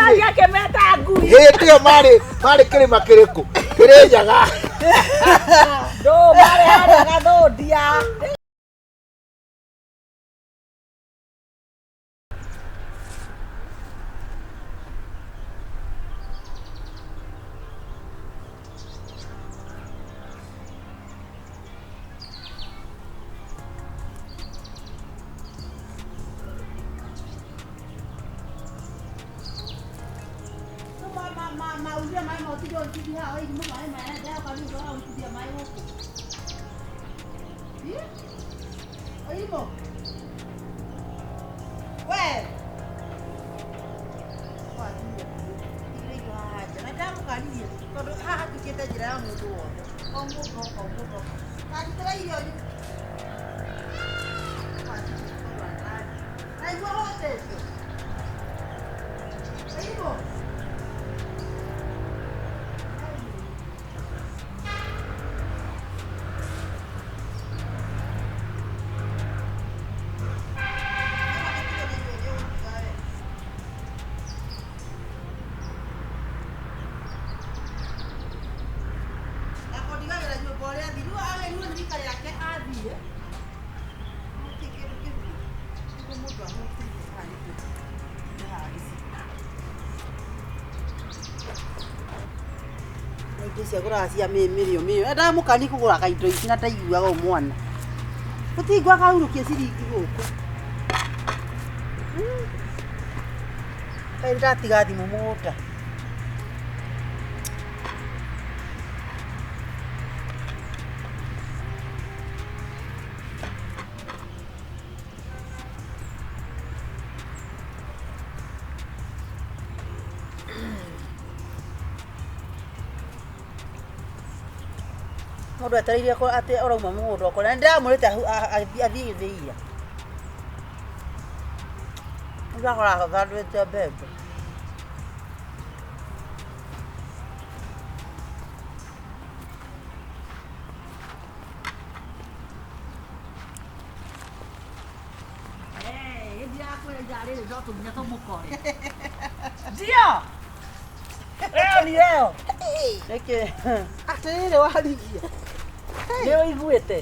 Mathiĩ akĩmeta ngui. Hĩndĩ ĩyo marĩ kĩrĩma kĩrĩkũ? Kĩrĩnyaga. Ndũ marĩ harĩa Gathũndia. Indo ciagũraga cia mĩrĩo mĩrĩo ndamũkani kũgũraga indo ici na ndaiguaga ũ mwana gũtingwa kaurũkia ciringi gũkũ. Kaĩ ndatiga thimũ mũgũnda. Mũndũ etereire atĩ ũrauma mũgũnda ũkore na ndĩramwĩrĩte athiĩ gĩthĩi. Ndakora athandũrĩte mbembe. Ndio. Leo ni leo. Nĩkĩ? Atĩrĩrĩ warigia. Nĩ ũiguĩte?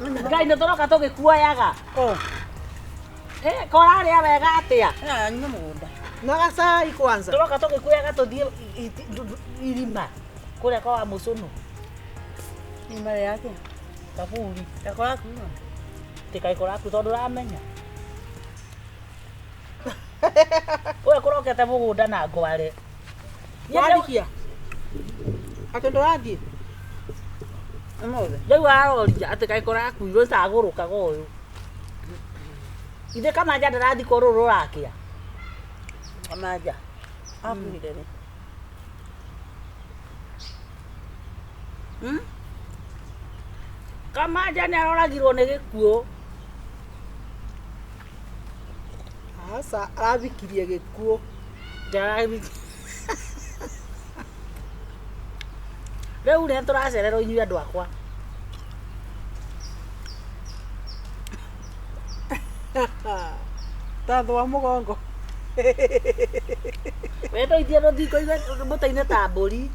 Ngai nĩ tũroka tũgĩkuoyaga. Korarĩa wega atĩa? Nyuma mũgũnda. Na gacai kwanza. Tũroka tũgĩkuoyaga tũthiĩ irima kũrĩa kwa Wamũcũnũ. Irima rĩake? Kaburi. Gakoraku? Ti kaikoraku tondũ ũramenya. Ũyũ kũrokete mũgũnda na ngware. Warikia? Atĩ ndũrathiĩ? Ũmũthĩ? Rĩu aroria atĩ kaĩ kũrakuirwo ĩcagũrũkaga ũyũ. Ithe Kamanja ndarathikwo rũrũ rũrakĩa. Kamanja? Akuire rĩ? Kamanja nĩ aroragirwo nĩ gĩkuũ. Aca, arathikirie gĩkuũ. Rĩu nĩ tũracererwo inyuĩ andũ akwa. Ta thwa mũgongo. We ndũithie rũthingo mũtĩ-inĩ ta mbũri.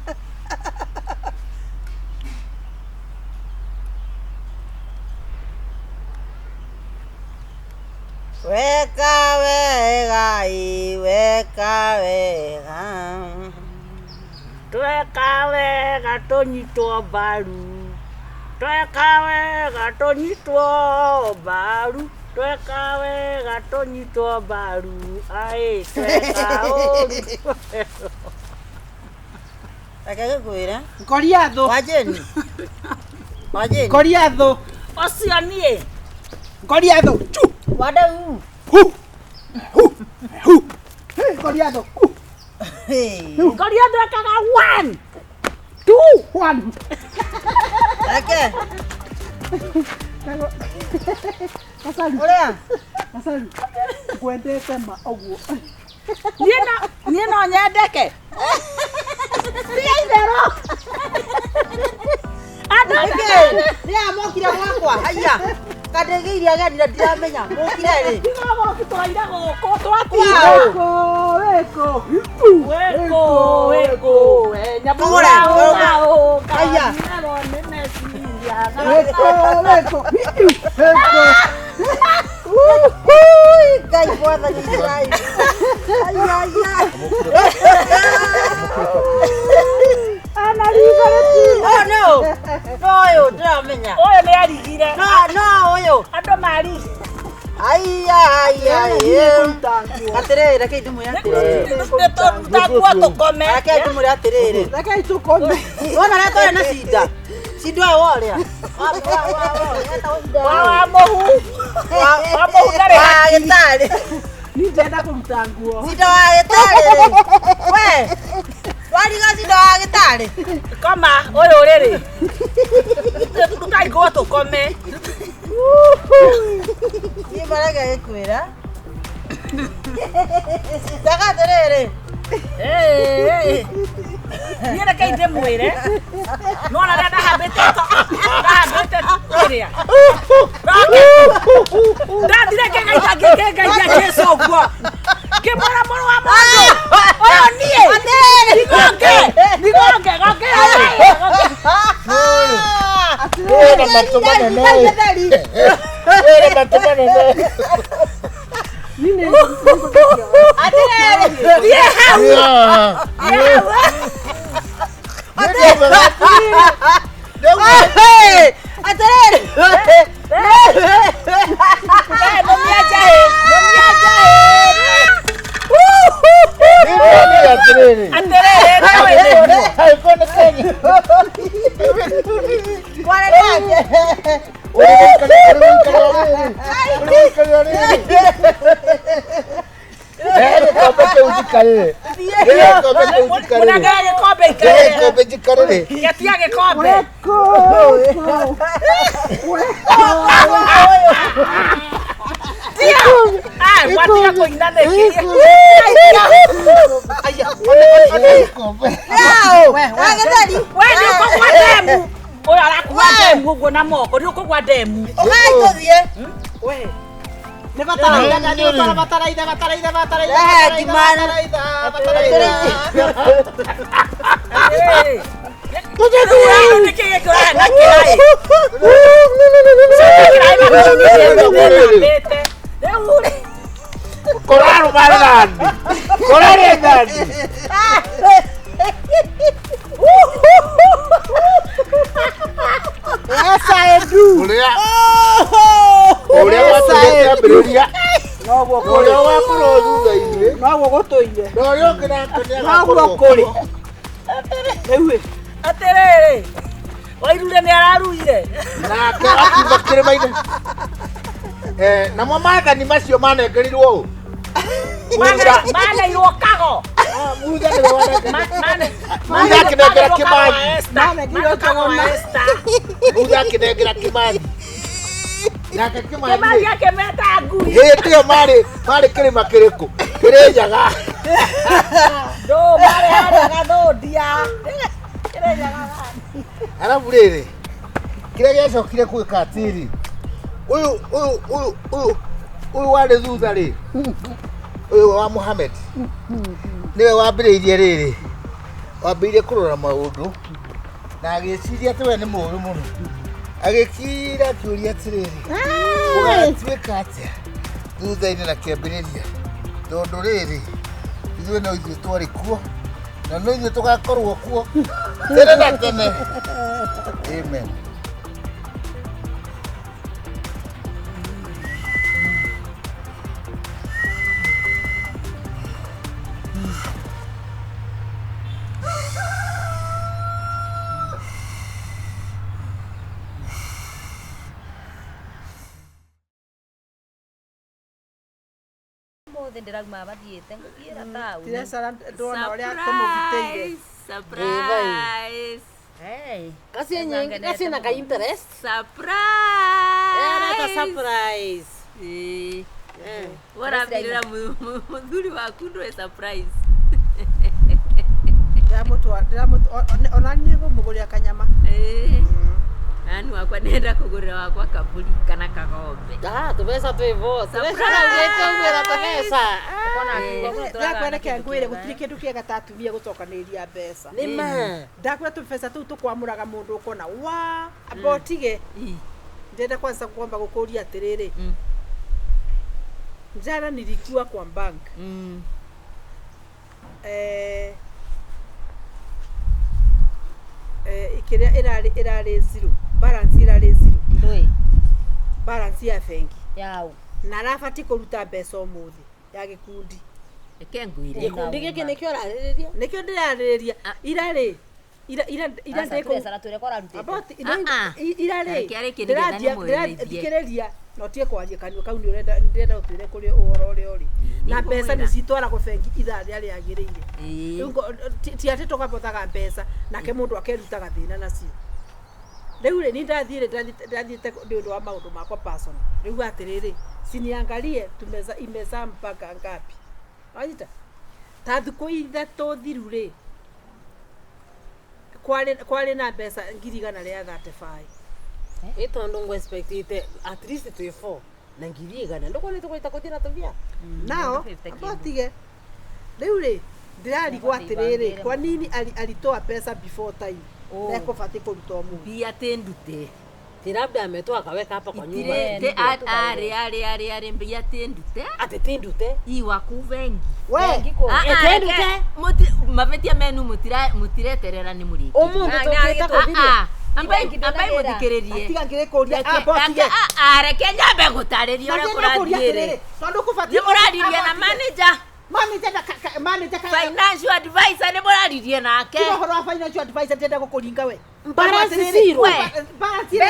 Weka wega ĩ, weka wega. Tweka wega tũnyitwo mbaru. Tweka wega tũnyitwo mbaru. Tweka wega tũnyitwo mbaru. Aĩ, tweka ũru. Reke ngĩkwĩre. Ngoriathũ. Wajeni. Wajeni. Ngoriathũ. Ũcio niĩ. Ngoriathũ. Chu. Wadau. Hu. Hu. Hu. Hey, Ngoriathũ. Hu. Ngoriathũ ekaga 1 2 1. Reke. Gacaru. Ũrĩa? Gacaru. Ngwendete ma ũguo. Niĩ no nyendeke. Tiga itherũ. Andũ Nĩkĩ? Nĩ aya mokire gwakwa. Haiya. Kandĩgĩire ageni na ndiramenya. Mokire rĩ? Ndigagũrũki tũraire gũkũ twatinda. Wĩkũ, Kũgũre. Aya. Weko, weko. Weko. Ngai mwathani Ngai. Ai ai ai. Oh no. No ũyũ ndĩramenya. Ũyũ nĩ arigire. No no ũyũ. Andũ marigi. Ai ai ai. Atĩrĩrĩ reke ndĩmwĩre atĩrĩrĩ. Tũruta tũkome. Reke ndĩmwĩre atĩrĩrĩ. Rekei tũkome. Wona rĩa twarĩ na cinda. Cinda ũyũ worĩa. Wa wa mũhu. Wa mũhu ndarĩ Wa hakiri. gĩtarĩ. Niĩ ndĩrenda kũruta nguo. Cinda wa gĩtarĩ. We. Wariga cinda wa gĩtarĩ. Koma ũyũ rĩrĩ. Ruta nguo tũkome. Niĩ marega gĩkwĩra. Ndaga atĩrĩrĩ. Niĩ reke ndĩmwĩre. Nĩwona rĩrĩa ndahambĩte ndahambĩte kĩrĩa. Ndathire ngĩgeithia ngĩgeithia Jesũ ũguo. Ngĩmwĩra mũrũ wa mũndũ. Ũyũ niĩ. Ndigonge. Ndigonge. Gonge. Wĩna matũ manene. Wĩna matũ manene. Niĩ nĩ Atĩrĩrĩ. Thiĩ hau. Yeah. Thiĩ hau. Hey! Atĩrĩrĩ. We numia njahĩ. Numia njahĩ. Atĩrĩrĩ. Atĩrĩrĩ nĩwe nĩguo. Haikuwa nĩ Kenya. Mwana nake. Mũnengere gĩkombe ikarĩre. Getia gĩkombe. Weko. Tia. Ah, watiga kũina nĩkĩ? Wa gĩtheri. We nĩ ũkũgwa ndemu. Ũyũ arakua ndemu ũguo na moko. Nĩ ũkũgwa ndemu. Ũkai tũthiĩ. We. Nĩ bataraitha na nĩ ũtwara bataraitha bataraitha bataraitha Eh, bataraitha Kimani. bataraitha bataraitha. Atĩrĩrĩ. Nĩkĩ gĩkĩ ũrahana kĩraĩ? Kĩraĩ na Rĩu rĩ. Yes, I do. Ũrĩa watũire Noguo kũrĩ. ũrĩa wakorwo thutha-inĩ Noguo gũtũire. na ũrĩa ũngĩ nake nĩ Noguo agakorwo kũrĩ. Rĩu ĩ. Atĩrĩrĩ. Wairure nĩ araruire. Nake akiuma kĩrĩma-inĩ. Namo maathani macio manengerirwo ũ? Maneirwo kago. Mutha nĩwe wanengerire. Mutha akĩnengera Kĩmani. Manengerirwo kago na- Mutha akĩnengera Kĩmani. Nake Kĩmani Kĩmani rĩ, akĩmeta ngui. hĩndĩ ĩyo marĩ kĩrĩma kĩrĩkũ? Kĩrĩnyaga. Ndũ marĩ harĩa Gathũndia. Kĩrĩnyaga. Arabu rĩrĩ, kĩrĩa gĩacokire gwĩka atĩrĩ, ũyũ ũyũ ũyũ ũyũ ũyũ warĩ thutha rĩ, ũyũ wa Muhammad nĩwe wambĩrĩirie rĩrĩ, wambĩrĩirie kũrora maũndũ na agĩciria atĩ we nĩ mũũru mũno, agĩkira akĩũria atĩrĩrĩ, gũgatuĩka atĩa thutha-inĩ na kĩambĩrĩria, tondũ rĩrĩ ithuĩ no ithuĩ twarĩ kuo na no ithuĩ tũgakorwo kuo tene na tene. Amen. Ũmũthĩ ndĩrauma bathiĩte ngũthiĩra taũni. Ndĩrecara ndona ũrĩa tũmũgitĩire. Surprise! Hey. Kaci nyingi, kaci na ka interest. Surprise! Era surprise. Ĩĩ. Warambĩrĩra mũthuri waku ndũĩ surprise. Ndĩramũtwara ona niĩ ngũmũgũrĩra kanyama. Ĩĩ. Nani wakwa nenda kugurira wakwa kaburi kana kagombe. Ah, tubeca twivo. Surprise! Tubeca. Ndakwenda ngwire gutiri kindu kiega ta atumia gucokaniriria mbeca. Nĩ ma. Ndakwira tubeca tuu tukwamuraga mundu ukona wa amba utige. Ndenda kwanza kwamba gukuria atiriri. Jana nilikuwa kwa bank. Ikiria irari zero. Balance irari zero. Ndui. Balance ya bengi. Yau. Na arabati kuruta mbeca umuthi ya gikundi. Reke ngwire. Gikundi giki nikio urarĩrĩria? Nikio ndirarĩrĩria. Irari ira ira ndiko. About irari. Ndirathikĩrĩria no tie kwaria kanua kau ni urenda ndirenda utwire kuri uhoro uria uri. Na mbeca ni citwaragwo bengi ithaa rĩrĩa rĩagĩrĩire. Rĩu ti atĩ tũgabothaga mbeca nake mũndũ akerutaga thĩna nacio. Rĩu rĩ ni ndathiire ndathiĩte nĩ ũndũ wa maũndũ makwa personal. Rĩu atĩrĩrĩ siniangalie tumeza imeza mpaka ngapi. Wanyita? Ta thikũ ithatũ thiru rĩ kwari na mbeca 135. Ĩ tondũ ngũ expectite at least twĩ 4 na 100 ndũkuona tũkũrita kũthira tũbia. Nao ambatige rĩu rĩ ndirarigwo atĩrĩrĩ kwa nini alitoa pesa before time na ekũbatiĩ kũruta ũmũthĩ. Mbia ti ndute. Ti labda ametoa akaweka hapa kwa nyumba. Itire ari ari ari ari mbia ti ndute. Ati ti ndute. Iwa ku bengi. We ndute. Muti mabetia menu mutira mutireterera ni muriki. Umuthi tukita kuthiria. Ambai muthikiririe. Tiga ngirikuria ambotige. Reke nyambe gutariria uria kurathire. Tondu kubatie Ni muraririe na manager. Manager financial advisor ni muraririe nake. Tiga uhoro wa financial advisor ndenda gukuringa we. Balance zero. Balance zero.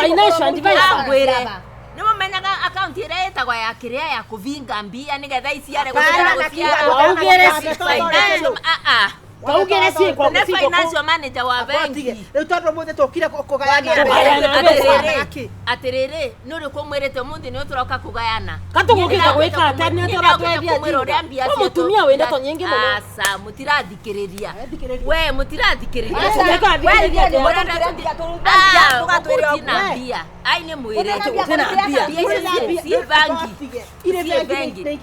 Financial advisor. Ngwire. Ni mumenyaga account ira itagwa ya kiria ya kuvinga mbia nigetha iciare guciara. Waugire financial Waugire si kwa na financial manager wa bengi. Riu tondu muthe tukire kugayana. Atiriri nuri kumwirite muthi ni uturoka kugayana. Katugukita gwika atia ni turatwendia mutumia wenda to nyingi muno. Aca mutirathikiriria. We mutirathikiriria. Tugatwira mbia. Ai ni mwire. Mbia. Ire bengi.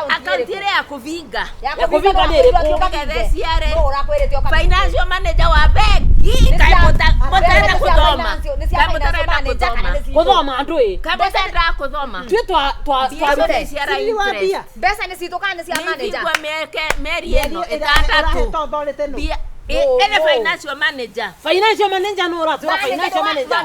Account ire ya kuvinga. Ya kuvinga ni iriku? Financial manager wa bengi. Kai mutarenda kuthoma. Kai mutarenda kuthoma. Kuthoma ndui. Kai mutarenda kuthoma. Twi twa twa ciara interest. Mbeca ni citũ kana ni cia manager? Nĩ mĩeri ĩno ĩtandatũ. Ene financial manager. Financial manager no ũratwĩra financial manager.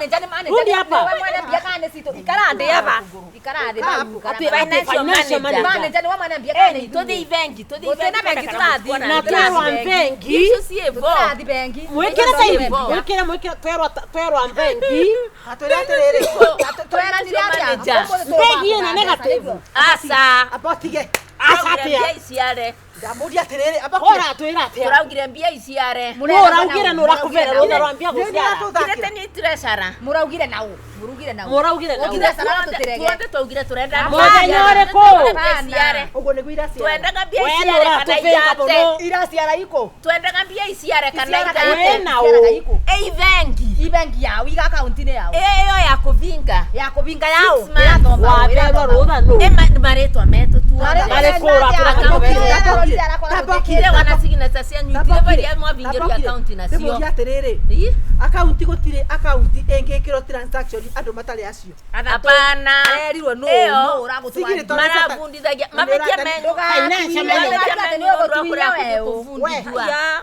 Rudi hapa. Wewe mwana mbia kana ni citũ. Ikara thĩ aba. Ikara thĩ bau. Financial manager. Manager ni wa mwana mbia kana ni Tuthi bengi, tuthi bengi tũrathi. Na twerwa bengi. Icio ciĩ bo. Tũrathi bengi. Mwikire saivi. Mwikire mwikire twerwa twerwa bengi. Atwĩre atĩrĩrĩ. Tweranire atĩa? Bengi ĩna negative. Aca. Ambotige. Aca atia. Mbia iciare. Ndamuria atiriri ora atwira atia turaugire mbia iciare no uraugire no urakuvera rutha rwa mbia guciara kirete ni treasurer muraugire nau muraugire nau muraugire nau treasurer tutirege tuothe twaugire turenda muthenya uriku iciare uguo niguo iraciara twendaga mbia we no iciare kana uratubinga muno ijate iraciara iko twendaga mbia iciare kana we ijate nau ei bengi i bengi yao iga akaunti-inĩ yao iyo ya kuvinga ya kuvinga yao Six months. waberwo rutha nu e maritwa metu tuothe Marĩ kũra Tabokire wana signature cianyu itire baria mwavingĩrio account nacio ndimuria atiriri akaunti gutire akaunti ingikirwo transaction andu matari acio hapana arerirwo no Ĩyo. no uragutwara marabundithagia mabetia menyu Financial manager. mabetia menyu nĩ ũndũ wa kũrĩa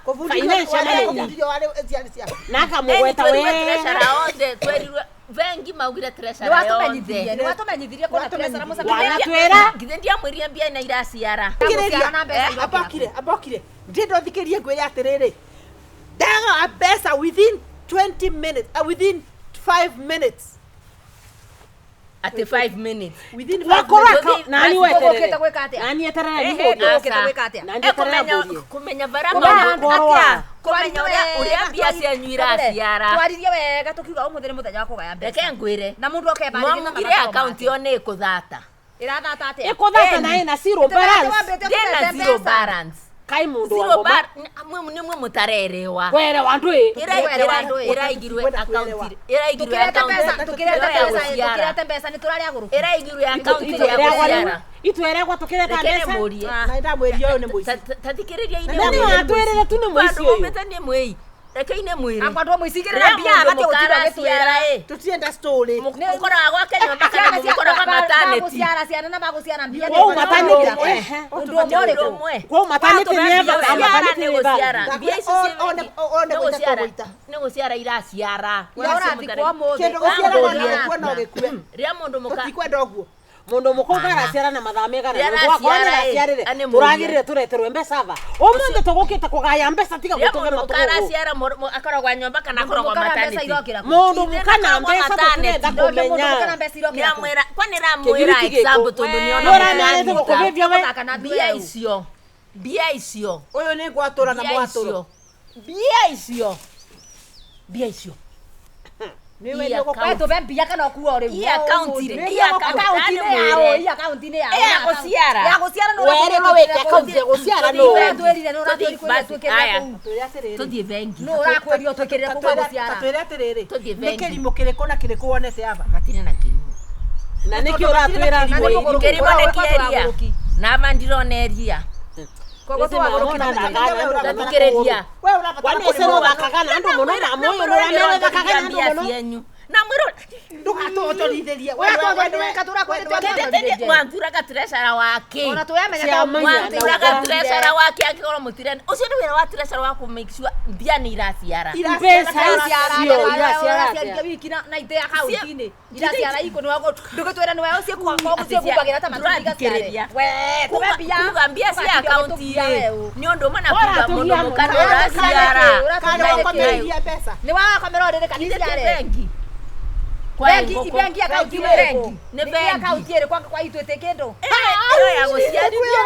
kũbundithua Financial manager. kũbundithio warĩ ciarĩ ciaku na akamũgweta twerirwe wega treasurer othe twerirwe bengi maugire treasurer nĩwatũmenyithirie yothe nĩwatũmenyithirie kũna treasurer mũcakire Wanatwĩra githĩ ndiamwĩrire mbia na iraciara Guciara na mbeca irokia. abokire abokire ndĩrenda ũthikĩrie ngwĩre atĩrĩrĩ ndaga mbeca within 20 minutes within 5 minutes atĩ 5 minutes within 5 wakorwo minutes nani Ũgũkĩte weterere gwĩka atĩa? nani eterere Ehe, nĩ ũgũkĩte gwĩka atĩa? nani eterere Kũmenya mbũrie kũmenya bara Kũmenya maũndũ atĩa? kũmenya ũrĩa ũrĩa mbia cianyu iraciara twaririe wega tukiuga ũmũthĩ nĩ mũthenya wa kũgaya mbeca reke ngwĩre na mũndũ oke ebarĩrie na mwamugire mabataro akaunti make. ĩyo nĩ ĩkũthata ĩrathata atĩa ĩkũthata na ĩna zero balance ndĩna zero balance Kai mundu wa Zero ngoma. bar ni mwe mutarerewa. Kwere wandu ĩ. Iraigirwe account. Iraigirwe account. Tukireta mbeca tukireta mbeca ni turaria guruki. Iraigirwe account ya guciara. Itweregwa tukireta Rekere mbeca. murie. Na ndamwĩria ũyũ nĩ mũici. Tathikiriria ine. Na nĩ watwĩrĩre tu nĩ mũici ũyũ. Andũ nĩ mwĩi. Reke ine mwĩre. Akwa ndå mũicigĩrĩra mbia abatiĩ gũtinda agĩtwĩra ĩ. Tũtirenda story. Mũkoraga gwake nyũmba kana mũkoraga maternity. Magũciara ciana na magũciara mbia. Kwau maternity. Ũndũ ũmwe ũrĩkũ? Ũmwe. Kwau maternity nĩ eva maternity nĩ Nĩ mbia ici One nĩ gũita. Nĩ gũciara iraciara. Ũrathi kwa mũthĩ. Kĩndũ gũciara no gĩkue no gĩkue. Rĩa mũndũ mũka. Tũtikwenda ũguo. Mundu mukuru araciara na mathaa megana Rĩrĩa nundu wakwa araciara, ĩ, nĩraciarire ane mũrie. turagirire tureterwe mbeca va umuthi tugukite kugaya mbeca tiga Rĩa gutuge mũndũ mũka matugugu araciara akoragwa nyũmba kana akoragwa Mũndũ mũka na mbeca maternity. irokĩra kũ? mundu muka na mbeca tutirenda kumenya Nĩramwĩra kwa nĩramwĩra Kĩgiriti gĩkũ. example tondũ nĩona Nĩũramenya gũkũvĩvia we Gũthaka na mbia icio. Mbia icio. Ũyũ nĩ ngwatũra na Mbia mwatũro. icio. Mbia icio. Mbia icio. Nĩwe Iya nĩ ũgũkwa. We tũbe mbia kana ũkuo rĩu. Iya account rĩ. Iya Akaunti-inĩ yao, iya akaunti-inĩ yao. Ya gũciara. Ya gũciara nĩ Were no wĩke akaunti ya gũciara nũ Ũratwĩrire nĩ ũratwĩrire twĩkĩrĩre Aya. kũu. Twĩre atĩrĩrĩ. Tũthiĩ bengi. Nũ ũrakwĩrio twĩkĩrĩre kũu gwa gũciara. Twĩre atĩrĩrĩ. Tũthiĩ Nĩ bengi. kĩrimũ kĩrĩkũ na kĩrĩkũ wonete aba? Matirĩ na kĩrimũ. na nĩkĩ ũratwĩra Na nĩ mũgũrũki. Kĩrimũ nĩ Ũra- kĩeria. ũra- Nama ndirona eria. Koguo tũwagũrũki na Tathikĩrĩria. We ũrabatara Kwani ĩce kũrĩmwo. ũthakaga na andũ mũno na moyo nũramenya ũthakaga na andũ mũno cienyu. Na mwĩrwo Ndũgatũonjorithĩrie. Wanthuraga treasurer wake. Ona tũyamenya Ciamanya ta Wanthuraga treasurer wake angĩkorwo mũtirenda. Ũcio nĩ wĩra wa treasurer wa kũ make sure mbia nĩ iraciara. Mbeca icio iraciara atĩa? wiki na ite akaunti-inĩ iraciara iko ndũgĩtwĩra nĩwe ũciĩkumbagĩra ta Tũrathikĩrĩria. we tũbe mbia Kuga mbia cia akaunti rĩ nĩ ũndũ ũmwe na kuga Ũratũgia mũndũ mũno. mũka nĩ ũraciara. Kana wakomereirie mbeca. nĩ wakomera ũrĩrĩ Ithe ti kaniciare bengi. Kwa bengi ngũkũ. bengi akaunti Bengi. ĩrĩkũ Nĩ bengi. akaunti ĩrĩkũ kwa itwĩte kĩndũ Ĩyo ya gũciarithia.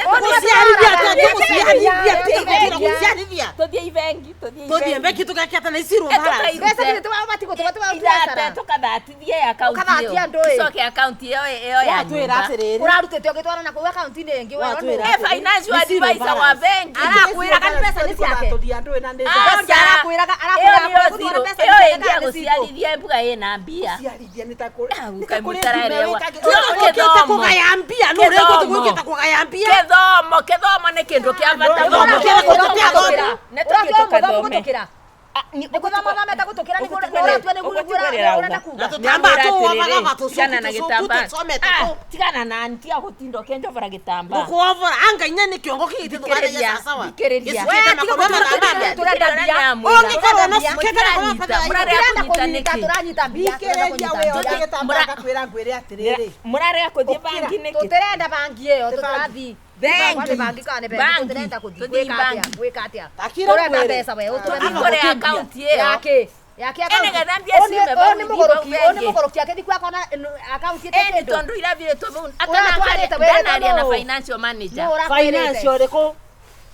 Gũciarithia atĩa? Gũciarithia atĩa? Gũciarithia. Tũthiĩ bengi. Tũthiĩ Tũthiĩ bengi tũgakĩata na icirwo mbara. mbeca githĩ tiwa matigo Irate tũkathatithie akaunti Ũkathatia ĩyo. andũ ĩ. Tũcoke akaunti ĩyo ĩyo ya Watwĩra nyũmba. atĩrĩrĩ. ũrarutĩte ũgĩtwara na kũu akaunti-inĩ ĩngĩ we Watwĩra nũ Eh, financial advisor wa bengi. arakwĩraga nĩ mbeca nĩ ciake Tũthiĩ andũ ĩ na nĩ Aca. Arakwĩraga Ĩyo arakwĩraga nĩyo kũrĩa zero. mbeca Ĩyo nĩ ĩngĩ ya ciake. gũciarithia mbuga ĩna mbia. Ciarithia nĩ ta kũrĩ. Ah, nĩ ta kũrĩ mũtaraerewa. ndume wĩkagĩra- Kĩo Ũkĩte gĩthomo. kũgaya mbia nũ ũrĩa ũgũkĩte kũgaya mbia. Gĩthomo, gĩthomo nĩ kĩndũ kĩa bata Gĩthomo mũno. kĩrĩkũ tũtiathomi? Nĩ tũthiĩ tũkathome. Gũtũkĩra nĩ gũthoma thomete gũtũkĩra nĩguo ũratua nĩguo ũrenda kuga Na tũtambaa tũwovaga va Tigana na tũcuku gĩtambaa. tũcomete Ah, kũ. tigana na nti tiga gũtinda ũkĩnjobora gĩtambaa. Gũkuovora anga inya nĩ kĩongo kĩgĩte tũkaragia sawa. Thikĩrĩria. Gĩcukĩte makoma matambaa. Tũrenda mbia. Ũngĩkorwo no cukĩte makoma matambaa. Mũrarega Tũrenda kũnyita kũnyita nĩkĩ? tũranyita mbia Thikĩrĩria we oya gĩtambaa ngakwĩra ngwĩre atĩrĩrĩ. Mũrarega kũthiĩ bangi nĩkĩ? tũtirenda bangi ĩyo tũtirathi Bengi. bangi kana nĩ bengi Bangi. tũtirenda kũthiĩ Tũthiĩ gwĩka atĩa bangi. gwĩka atĩa Takira tũrenda ngwĩre. mbeca we ũtũhe Tũthiĩ mbia. Kũrĩ akaunti ĩyo. yake yake Ĩ nĩgetha mbia ciume ũyũ nĩ bau mũgũrũki ũyũ nĩ bengi. mũgũrũki akĩthi kwakona akaunti Ĩni ĩte kĩndũ tondũ irathirĩtwo bau Ũratwarĩte wĩrĩte ndanaria na nũũ? financial manager. Nũũ ũrakwĩrĩte? Financial ĩrĩkũ?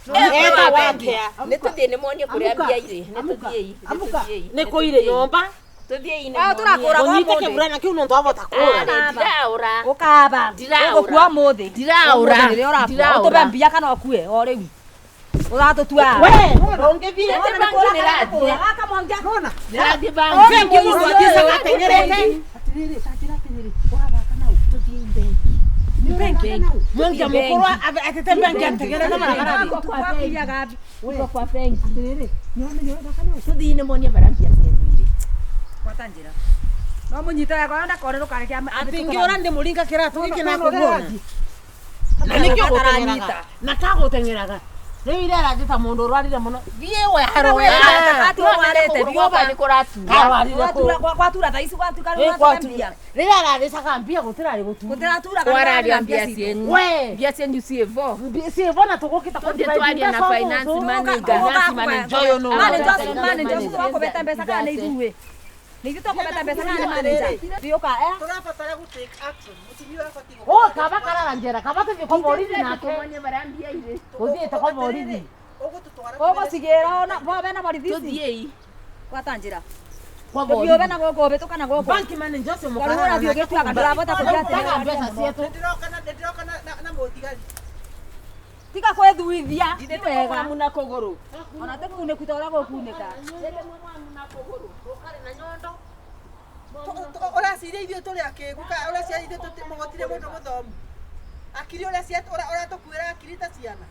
Ĩyo Eta wa wa bengi. kĩa. Nĩ tũthiĩ nĩmuonie kũrĩa Amuka. mbia irĩ. Nĩ Amuka. tũthiĩi. Nĩ Amuka. tũthiĩi. Nĩ kũirĩ nyũmba. Tũthiĩi Ah, nĩmuonie. tũrakũra Ũnyite ũmũthĩ. kĩburana kĩu no twavota kũra. Ndiraũra. Ũkaba. Ndiraũra. Ũgũkua ũmũthĩ. Ndiraũra. Ũmũthĩ nĩrĩo ũrakua. Ndiraũra. Ũtũme mbia kana ũkue o rĩu. Ũratũtua. We, ndũngĩthiĩ. Nĩ bangi nĩrathiĩ. Nona. Nĩrathiĩ bangi. Bengi mũndũ athiĩcaga ateng'erete. Atĩrĩrĩ, tanjĩra atĩrĩrĩ, ũrathaka nau. Bengi. Mwangi mũkũrũ atete bengi ateng'erete barabara-inĩ. Kwa kwa bengi. Atĩrĩrĩ, nĩũramenya ũrathaka nau. Tũthiĩ nĩmuonie barĩa mbia cianyu irĩ. Gwata njĩra. No mũnyite wega ndakore ndũkareke Atĩ ngĩũra ndĩmũringa kĩratũ gĩkĩ na Nona ũrĩa kũguona. ũrathiĩ. Na nĩkĩo gũteng'eraga. Na kagũteng'eraga. Rĩu iria aranjĩta mũndũ ũrwarire mũno. Thiĩ we harũe. Nĩ kũratura. Karwarire kũ? Gwatura thaa ici gwatuka Ĩ gwatura. Rĩrĩa ararĩcaga mbia gũtirarĩ gũtura. Gũtiratura Kwararia mbia cienyu. We. Mbia cienyu ciĩ vo. Ciĩvo na tũgũkĩta Tũthiĩ twarie na finance manager. Finance manager ũyũ nũ. Manager ũcio wakũbeta mbeca kana nĩ ithuĩ? Nĩ ithuĩ tũkũbeta mbeca kana nĩ manager? Thiũka eh. Tũrabatara gũ take action. Mũtumia ũyũ abatiĩ O kaba karara njera kaba tũthiĩ kwa borithi nake. Tũmuonie barĩa mbia irĩ. Gũthiĩte kwa borithi. Ũgũtũtwara Ũgũcigĩra ona bobe na borithi ici. Tũthiĩi. Gwata njĩra. Kwa Tũthiĩ borithi. ũbe na gũkũ ũhĩtũka na gũkũ. Banki manager ũcio Tondũ mũkarara ũrathiĩ nake ũgĩtuaga ndũrabota kũthiĩ Taga atĩrĩ. mbeca cietũ. Nĩndĩroka na nĩndĩroka na mũthigari. Tiga kwĩthuithia. Nĩ Ndindĩte wega. mũgwamu na kũgũrũ. Ona te kunĩku ta ũrĩa gũkunĩka. Ũkarĩ na nyondo. Ũraciria ithuĩ tũrĩ akĩgu ka ũraciria ithuĩ mũgũtirĩ mũndũ mũthomu. Akiri ũrĩa ũratũkuĩra akiri ta ciana.